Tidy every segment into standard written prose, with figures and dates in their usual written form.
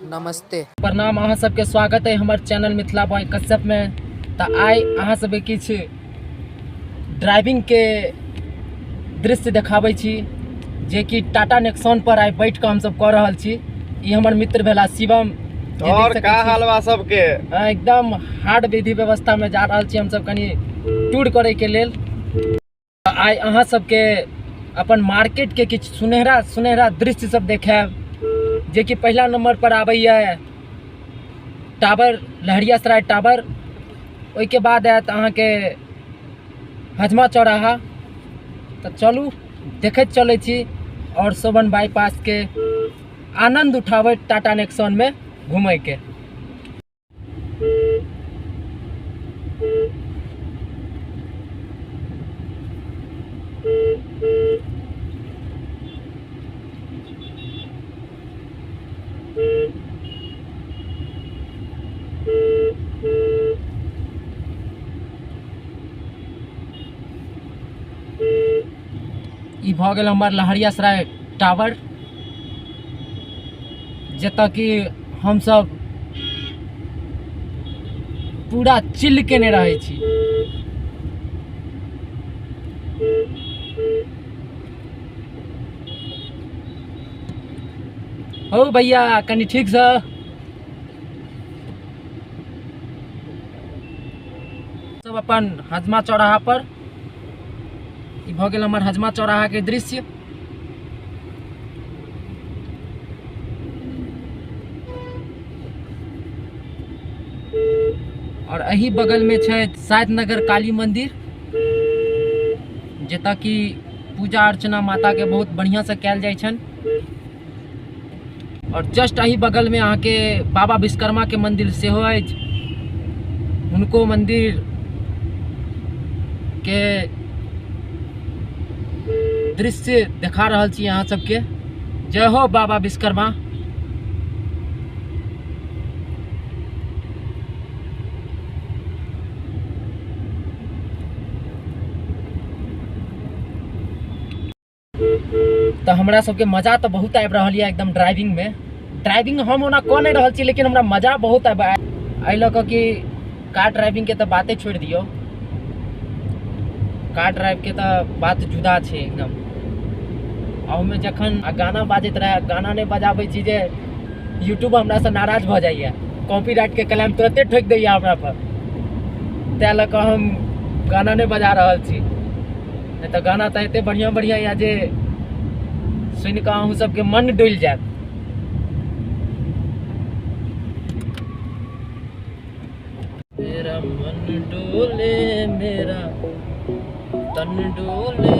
नमस्ते। प्रणाम, अहाँ सबके स्वागत है हमर चैनल मिथिला बॉय कश्यप में। तऽ आइ अहाँ सबके किछु ड्राइविंग के दृश्य देखाबै छी, जेकि टाटा नेक्सॉन पर आइ बैठ कऽ हमसब कऽ रहल छी। ई हमर मित्र भेला शिवम, जे देख और सकै का छी। हाल बा सबके? हाँ, एकदम हार्ड विधि व्यवस्था में जा रहल छी हमसब कनि टूर करे के लेल। आइ अहाँ सबके अपन मार्केट के किछु सुनहरा सुनहरा दृश्य सब देखायब, जेकि पहिला नंबर पर आबैया टावर, लहरियासराय टावर, ओहिके बाद आयत अहाँके हजमा चौराहा। तऽ चलू देखैत चलै छी और शोभन बाईपास के आनंद उठाबैत टाटा नेक्सॉन में घूमैके। ई भऽ गेल हमर लहरियासराय टावर, जतऽ कि हमसब पूरा चिल केने रहै छी। हौ भैया कनि ठीकसँ। सब अपन हजमा चौराहा पर ई भऽ गेल हमर हजमा चौराहा के दृश्य। और एही बगल में छै नगर काली मंदिर, जतऽ कि पूजा अर्चना माता के बहुत बढ़िया से कयल जाइ छनि। और जस्ट एही बगल में अहाँके बाबा विश्वकर्मा के मंदिर सेहो अछि, हुनको मंदिर के दृश्य देखा रहल छी अहाँ सबके। जय हो बाबा विश्वकर्मा। तऽ हमरा सबके मजा तऽ बहुत आबि रहल यऽ एकदम ड्राइविंग में। ड्राइविंग हम ओना कऽ नहि रहल छी, लेकिन हमरा मजा बहुत आबि एहि लऽ कऽ कि कार ड्राइविंग के तऽ बाते छोड़ि दियौ, कार ड्राइव के तऽ बात जुदा छै एकदम। आ ओहिमे जखन गाना बाजैत रहए, गाना नहि बजाबै छी जे यूट्यूब हमरासँ नाराज भऽ जाइए, कॉपीराइट के क्लेम तुरते ठोकि दैए हमरा पर, ताहि लऽ कऽ हम गाना नहि बजा रहल छी। नहि तऽ गाना तऽ एते बढ़िआँ बढ़िआँ यऽ जे सुनि कऽ अहूँ सबके मन डोलि जायत। मेरा मन डोले मेरा तन डोले।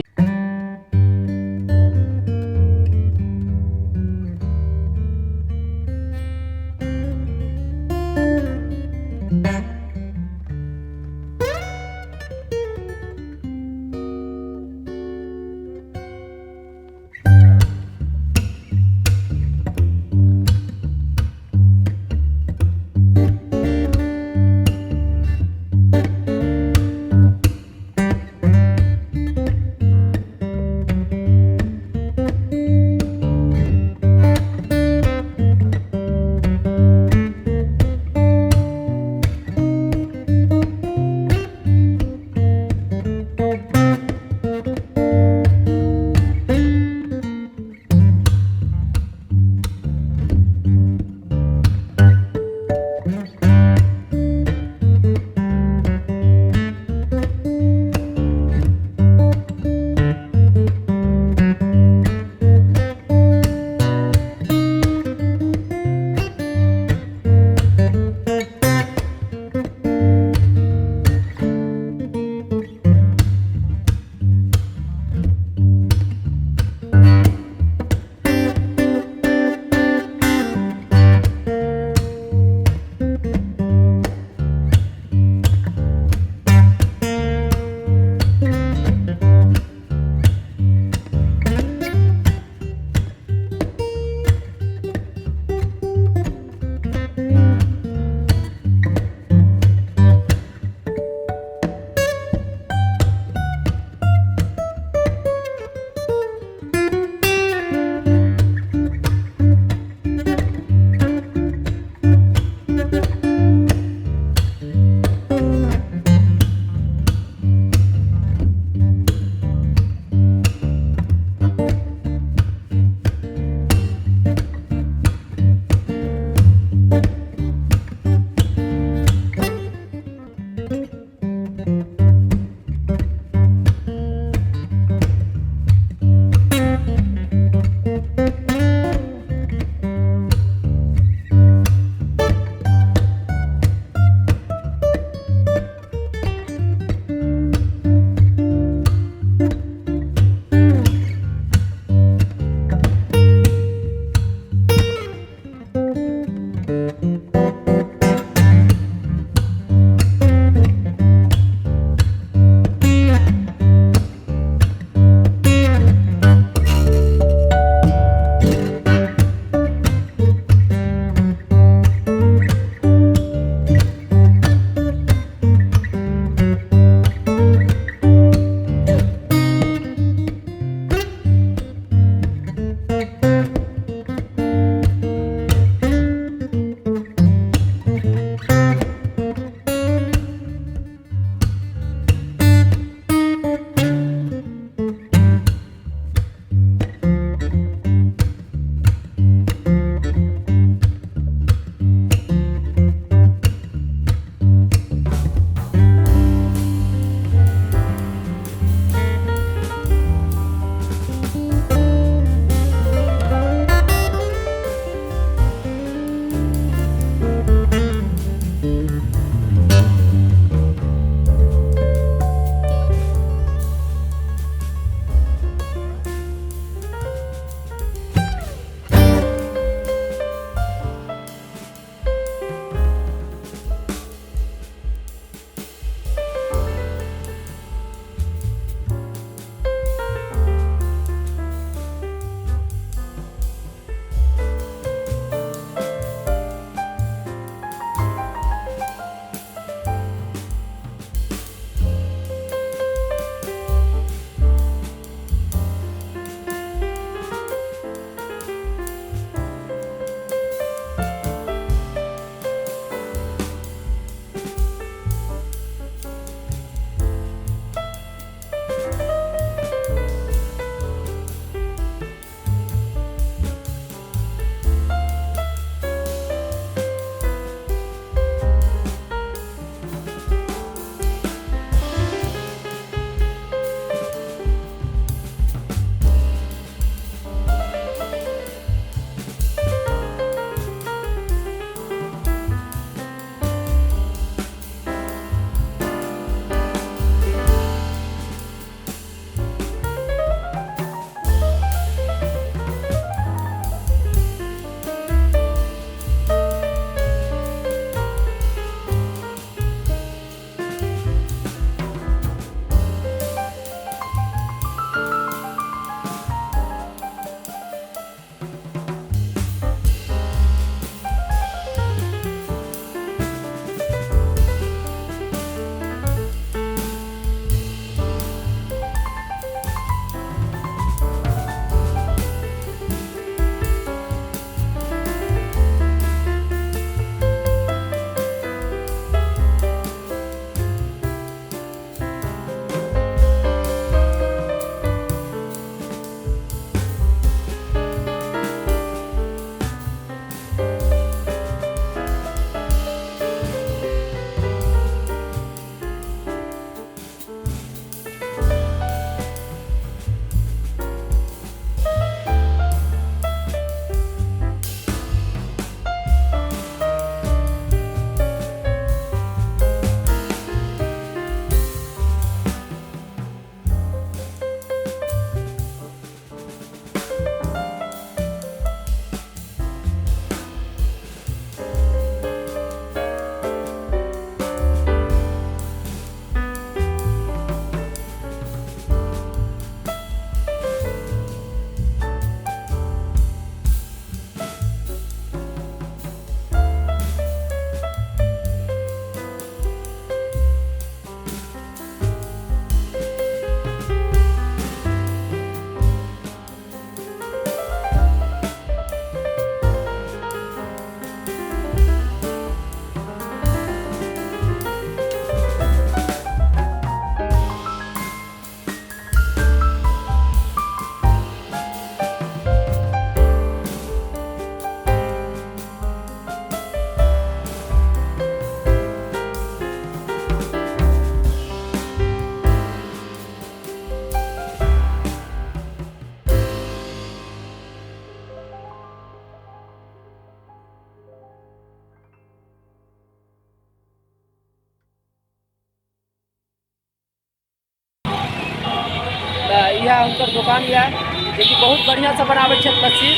तऽ इएह हुनकर दोकान यऽ जेकि बहुत बढ़िआँसँ बनाबै छथि लस्सी,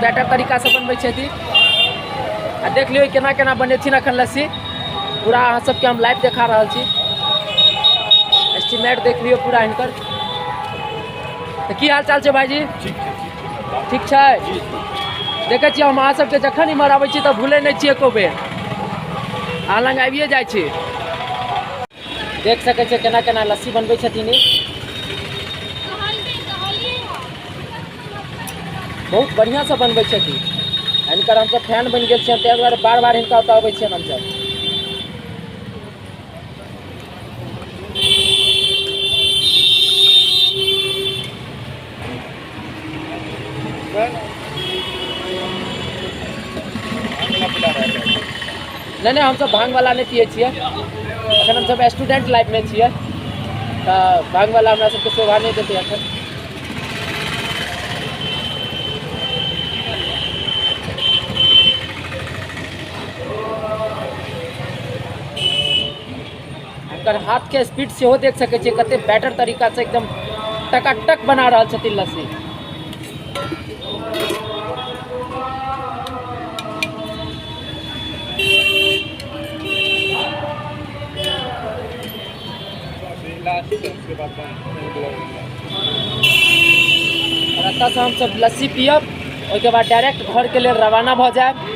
बेटर तरीकासँ बनबै छथिन। आ देख लियौ केना केना बनेथिन अखन लस्सी। पूरा अहाँ सबके हम लाइव देखा रहल छी। एस्टीमेट देख लियौ पूरा हिनकर। तऽ की हाल चाल छै भाईजी? ठीक छै। देखै छियै हम अहाँ सबके जखन इम्हर आबै छी तऽ भूलै नहि छी एको बेर, अहाँ लग आबिए जाइ छी। देख सकै छियै केना केना लस्सी बनबै छथिन ई। बहुत बढ़िआँसँ बनबै छथिन। हिनकर हमसब फैन बनि गेल छियनि, ताहि दुआरे बार बार हिनका ओतऽ अबै छियनि हमसब। नहि नहि, हमसब भांगवला नहि पियै छियै। अखन हमसब स्टूडेंट लाइफमे छियै, तऽ भांगवला हमरा सबके शोभा नहि देतै अखन। हुनकर हाथके स्पीड सेहो देख सकै छियै, कते बेटर तरीकासँ एकदम टकाटक बना रहल छथिन लस्सी। और एतऽसँ हमसब लस्सी पियब, ओहिके बाद डायरेक्ट घरके लेल रवाना भऽ जायब।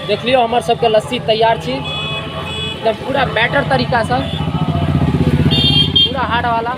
देख लियौ हमर सबके लस्सी तैयार छी, एकदम पूरा बेटर तरीकासँ, पूरा हार्ड वाला।